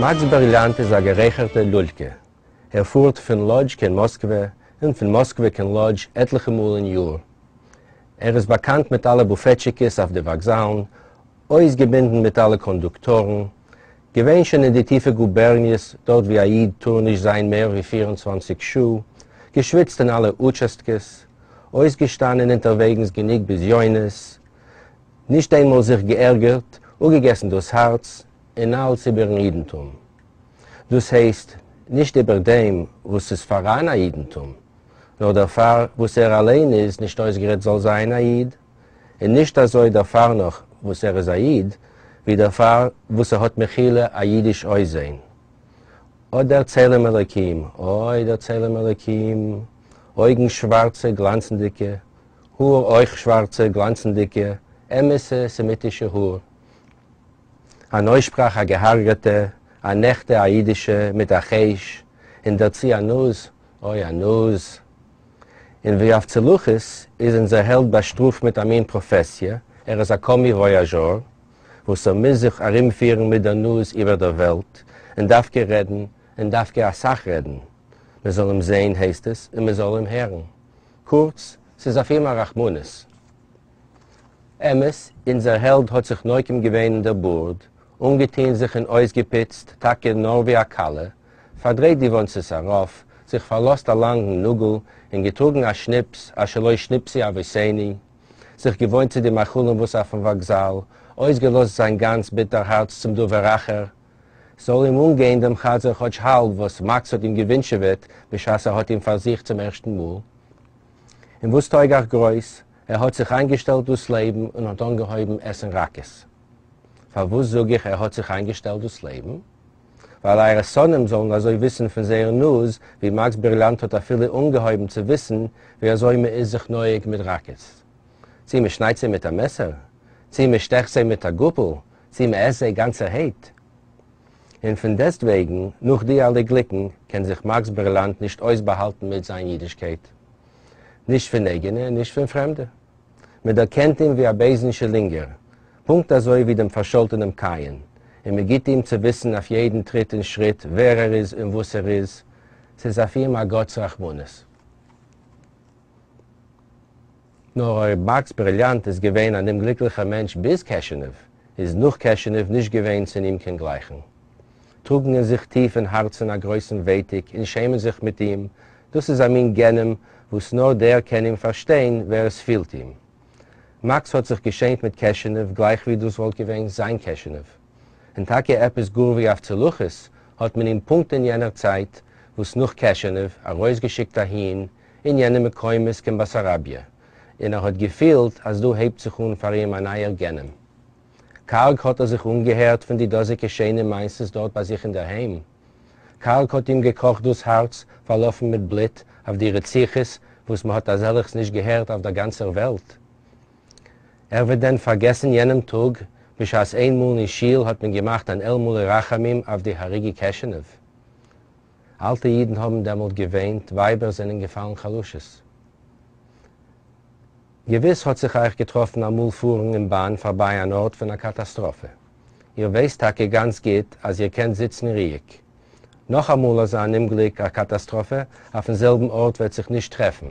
מאַקס בריליאַנט איז אַ גערייכערטע לולקע. ער פֿאָרט פֿון לאָדזש קיין מאָסקווע און פֿון מאָסקווע קיין לאָדזש עטלעכע מאָל אין יאָר. ער איז באַקאַנט מיט אַלע בופֿעטשיקעס אויף די וואָקזאַלן, אויסגעבונדן מיט אַלע קאָנדוקטאָרן, געווען שוין אין די טיפע גובערניעס, דארט ווי א איד טאר נישט זיין מער ווי 24 שעה, געשוויצט אין אלע אוטשאסטקעס, אויסגעשטאנען אונטערוועגנס גענוג בזיונות, נישט איינמאל זיך געערגערט, אפגעגעסן דאס הארץ, און אלץ איבערן אידנטום. דאס הייסט, נישט איבער דעם וואס ס'איז פאראן א אידנטום, נאר דערפאר וואס ער אליין איז, נישט אויסגערעדט זאל זיין, א איד. און נישט אזוי דערפאר נאך וואס ער איז א איד, ווי דערפאר וואס ער האט מחילה א אידיש אויסזען. אט דער צלם אלוקים, אוי דער צלם אלוקים, אויגן שווארצע גלאנצנדיקע, האר אויך שווארצע גלאנצנדיקע, אמת'ע סעמיטישע האר. אן אויסשפראך א געהרגעטע, אן עכטע א אידישע מיט א חיש, און דערצו א נאז, אוי א נאז. און ווי אויף צו להכעיס איז אונזער העלד באשטראפט מיט א מין פראפעסיע, ער איז א קאמי-וואיאזשאר וואס ער מוז זיך ארומפירן מיט דער נאז איבער דער וועלט, און דווקא רעדן, און דווקא אסאך רעדן, מען זאל אים זען הייסט עס, און מען זאל אים הערן. קורץ, ס'איז אויף אים א רחמנות. אמת, אונזער העלד האט זיך נוקם געווען אין דער בארד, אנגעטוהן זיך און אויסגעפוצט, טאקע נאר ווי א כלה, פארדרייט די וואנצעס ארויף, זיך פארלאזט א לאנגן נאגל, און געטראגן א שניפס, אשר לא שניפסו אבותינו, זיך געוואוינט צו די מאכלים וואס אויפן וואקזאל, אויסגעלאזט זיין גאנץ ביטער הארץ צום דבר אחר, זאל אים אנגיין דעם חזר כאטש האלב וואס מאקס האט אים געווינטשעוועט בשעת ער האט אים פארזוכט צום ערשטן מאל. און וואס טויג אייך גרויס, ער האט זיך איינגעשטעלט דאס לעבן און האט אנגעהויבן עסן ראקעס. פארוואס זאג איך ער האט זיך איינגעשטעלט דאס לעבן? ווייל אייערע שונאים זאלן אזוי וויסן פון זייער נאז ווי מאקס בריליאנט האט אפילו אנגעהויבן צו וויסן ווי אזוי מען איז זיך נוהג מיט ראקעס. צי מען שניידט זיי מיט א מעסער, צי מען שטעכט זיי מיט א גאפל, צי מען עסט זיי גאנצערהייט. און פון דעסטוועגן, נאך די אלע גליקן, קען זיך מאקס בריליאנט נישט אויסבאהאלטן מיט זיין אידישקייט. נישט פון אייגענע און נישט פון פרעמדע. מען דערקענט אים ווי א בייזן שלינגער, פונקט אזוי ווי דעם פארשאלטענעם קין, און מען גיט אים צו וויסן אויף יעדן טריט און שריט ווער ער איז און וואס ער איז, ס'איז אויף אים א גאט'ס רחמנות. נאר אויב מאקס בריליאנט איז געווען אן אומגליקליכער מענטש ביז קעשענעוו, איז נאך קעשענעוו נישט געווען צו אים קיין גלייכן. טראגן אין זיך טיף אין הארצן א גרויסן ווייטיק און שעמען זיך מיט אים, דאס איז א מין גיהנום וואס נאר דער קען אים פארשטיין ווער עס פילט אים. מאקס האט זיך געשעמט מיט קעשענעוו גלייך ווי דאס וואלט געווען זיין קעשענעוו. און טאקע עפעס גאר ווי אויף צו להכעיס האט מען אים פונקט אין יענער צייט וואס נאך קעשענעוו ארויסגעשיקט אהין אין יענע מקומות קיין באסאראביע, און ער האט געפילט אז דא הייבט זיך אן פאר אים א נייער גיהנום. קארג האט ער זיך אנגעהערט פון די דאזיגע שיינע מעשות דארט ביי זיך אינדערהיים. קארג האט אים געקאכט דאס הארץ, פארלאפן מיט בלוט, אויף די רציחות וואס מ'האט אזעלכס נישט געהערט אויף דער גאנצער וועלט. ער וועט דען פארגעסן יענעם טאג, בשעת איינמאל אין שיל האט מען געמאכט אן אל מלא רחמים אויף די הרוגי קעשענעוו? אלטע אידן האבן דעמאלט געוויינט, ווייבער זענען געפאלן חלשות. געוויס האט זיך אייך געטראפן אמאל פארן אין באן פארביי אן ארט פון א קאטאסטראפע. איר ווייסט טאקע גאנץ גוט אז איר קענט זיצן רואיג. נאך אמאל אזא אן אומגליק, א קאטאסטראפע, אויפן זעלבן ארט וועט זיך נישט טרעפן.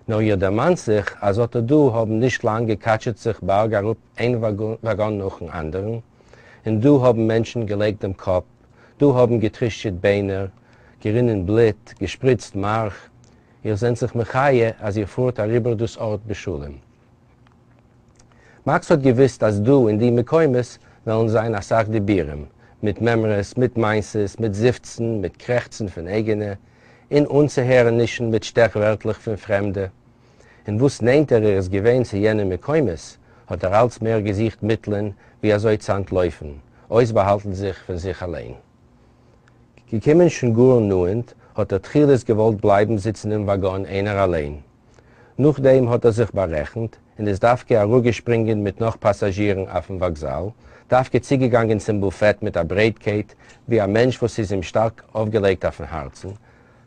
נאר איר דערמאנט זיך אז אט א דא האבן נישט לאנג געקאטשעט זיך בארג אראפ איין וואגאן נאכן אנדערן, און דא האבן מענטשן געלייגט דעם קאפ, דא האבן געטרישטשעט ביינער, גערינען בלוט, געשפריצט מארך. איר זענט זיך מחיה אז איר פארט אריבער דאס ארט בשלום. מאקס האט געוויסט אז דא אין די מקומות וועלן זיין אסאך דיבורים, מיט מימרות, מיט מעשות, מיט זיפצן, מיט קרעכצן פון אייגענע, און אנצוהערענישן מיט שטעכווערטלעך פון פרעמדע. און וואס נענטער ער איז געווען צו יענע מקומות, האט ער אלץ מער געזוכט מיטלען ווי אזוי צו אנטלויפן, אויסבאהאלטן זיך פון זיך אליין. געקומען שוין גאר נאענט, האט ער תחילת געוואלט בלייבן זיצן אין וואגאן איינער אליין. נאכדעם האט ער זיך בארעכנט און איז דווקא אראפגעשפרינגען מיט נאך פאסאזשירן אויפן וואקזאל, דווקא צוגעגאנגען צום בופעט מיט א ברייטקייט ווי א מענטש וואס איז אים שטארק אויפגעלייגט אויפן הארצן,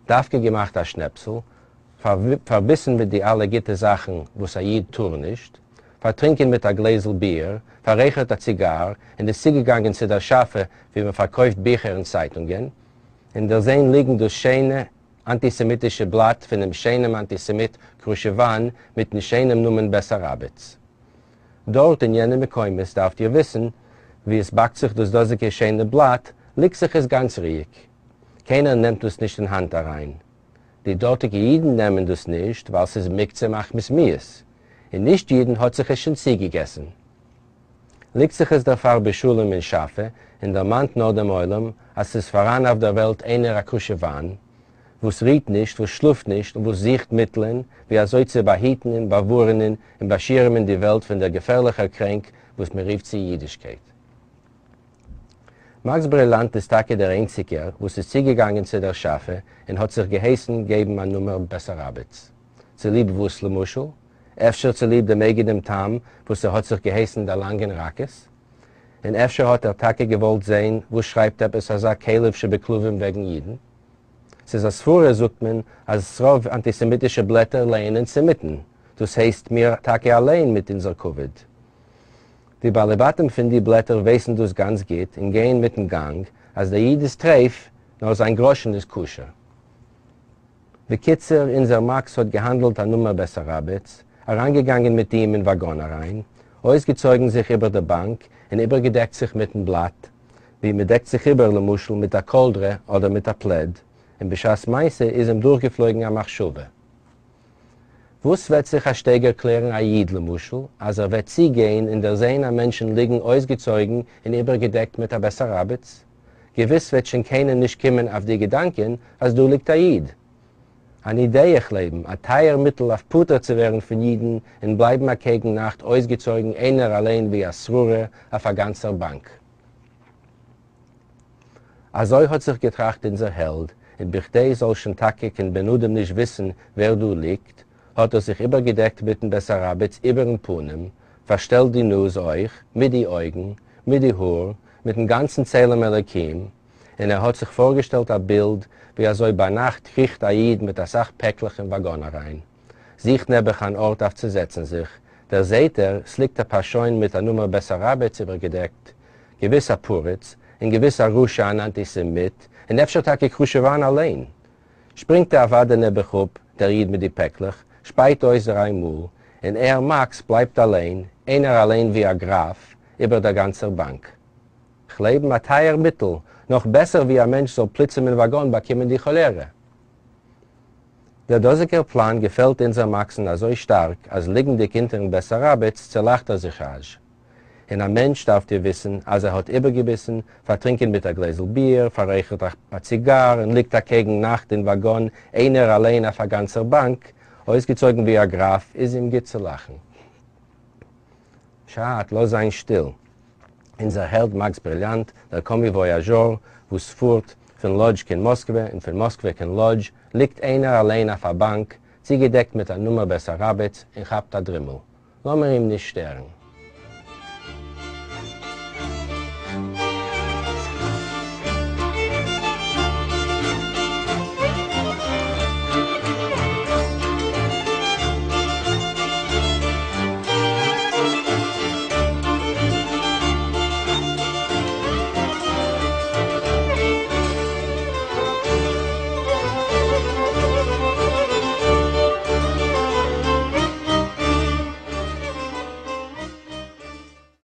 דווקא געמאכט א שנעפסל, פארביסן מיט די אלע גוטע זאכן וואס א איד טאר נישט. פֿאַרטרונקען מיט אַ גלעזל ביר, פֿאַררייכערט אַ ציגאַר און איז צוגעגאַנגען צו דער שאַפֿע, וווּ מע פֿאַרקויפֿט ביכער און צײַטונגען, און דערזען ליגן דאָס שיינע אַנטיסעמיטישע בלאַט פֿונעם שיינעם אַנטיסעמיט קרושעוואַן מיטן שיינעם נאָמען בעסאַראַבעץ. דאָרט, אין יענע מקומות, דאַרפֿט איר וויסן, וווּ עס באַקט זיך דאָס דאָזיקע שיינע בלאַט, ליגט זיך עס גאַנץ רואיק. קיינער נעמט דאָס נישט אין האַנט אַרײַן. די דארטיגע אידן נעמען דאס נישט ווייל ס'איז מוקצה מחמת מיאוס, און נישט אידן האט זיך עס שוין צוגעגעסן. ליגט זיך עס דערפאר בשלום אין שאפע און דערמאנט נאר דעם עולם אז ס'איז פאראן אויף דער וועלט איינער א קרושעוואן וואס רוהט נישט, וואס שלאפט נישט און וואס זוכט מיטלען ווי אזוי צו באהיטן און באווארענען און באשירעמען די וועלט פון דער געפערליכער קרענק וואס מ'רופט זי אידישקייט. מאַקס ברילאַנט איז טאַקע דער איינציקער, וואָס איז צוגעגאַנגען צו דער שאַפֿע און האָט זיך געהייסן געבן אַ נומער בעסאַראַבעץ. צוליב וואָס, למשל? אפֿשר צוליב דעם אייגענעם טעם, וואָס ער האָט זיך געהייסן דערלאַנגען ראַקעס? און אפֿשר האָט ער טאַקע געוואָלט זען, וואָס שרײַבט עפּעס אַזאַ כּלב שבכּלבֿים וועגן ייִדן? ס'איז אַ סבֿרה, זאָגט מען, אַז ס'רובֿ אַנטיסעמיטישע בלעטער לייענען סעמיטן, דאָס הייסט, מיר טאַקע אַליין מיט אונדזער כּבֿוד. די בעלי בתים פון די בלעטער ווייסן דאס גאנץ גוט און גייען מיטן גאנג אז דער איד איז טרייף נאר זיין גראשן איז כשר. בקיצור, אונזער מאקס האט געהאנדלט א נומער בעסאראבעץ, אריינגעגאנגען מיט אים אין וואגאן אריין, אויסגעצויגן זיך איבער דער באנק און איבערגעדעקט זיך מיטן בלאט, ווי מ'דעקט זיך איבער למשל מיט א קאלדרע אדער מיט א פלעד, און בשעת מעשה איז אים דורכגעפלויגן א מחשבה. וואס וועט זיך א שטייגער קלערן א איד למשל, אז ער וועט צוגיין און דערזעהן א מענטשן ליגן אויסגעצויגן און איבערגעדעקט מיט א בעסאראבעץ? געוויס וועט שוין קיינעם נישט קומען אויף די געדאנקען אז דא ליגט א איד. אן אידעע כ'לעבן, א טייער מיטל אויף פטור צו ווערן פון אידן און בלייבן אקעגן נאכט אויסגעצויגן איינער אליין ווי א שררה אויף א גאנצער באנק. אַזױ האָט זיך געטראַכט אונדזער העלד, און בכדי זאָל שױן טאַקע קײן בן-אָדם נישט װיסן, װער דאָ ליגט, האָט ער זיך איבערגעדעקט מיטן בעסאַראַבעץ איבערן פּנים, פֿאַרשטעלט די נאָז אױך, מיט די אױגן, מיט די האָר, מיטן גאַנצן צלם-אלוקים, און ער האָט זיך פֿאָרגעשטעלט אַ בילד, װי אַזױ בײַנאַכט קריכט אַ ייִד מיט אַ סך פּעקלעך אין װאַגאָן אַרײַן, זוכט נעבעך אַן אָרט אױף צו זעצן זיך, דערזעט ער, ס'ליגט אַ פּאַרשױן מיט אַ נומער בעסאַראַבעץ איבערגעדעקט, געוויס א פריץ, און געוויס א רשע אן אנטיסעמיט, און אפשר טאקע קרושעוואן אליין. שפרינגט ער אוודאי נעבעך אפ, דער איד מיט די פעקלעך, שפייט אויס דריי מאל, און ער, מאקס, בלייבט אליין, איינער אליין ווי א גראף, איבער דער גאנצער באנק. כ'לעבן, א טייער מיטל, נאך בעסער ווי א מענטש זאל פלוצים אין וואגאן באקומען די כאלערע. דער דאזיגער פלאן געפעלט אונזער מאקס'ן אזוי שטארק, אז ליגנדיג אונטערן בעסאראבעץ צעלאכט ער זיך אזש. און א מענטש, דארפט איר וויסן, אז ער האט איבערגעביסן, פארטרינקען מיט א גלעזל ביר, פאררייכערט א ציגאר און ליגט אקעגן נאכט אין וואגאן איינער אליין אויף א גאנצער באנק, אויסגעצויגן ווי א גראף, איז אים גוט צו לאכן. שאט, לאז זיין שטיל. אונזער העלד מאקס בריליאנט, דער קאמי-וואיאזשאר, וואס פארט פון לאדזש קיין מאסקווע און פון מאסקווע קיין לאדזש, ליגט איינער אליין אויף א באנק, צוגעדעקט מיט א נומער בעסאראבעץ און כאפט א דרימל. לאמיר אים נישט שטערן.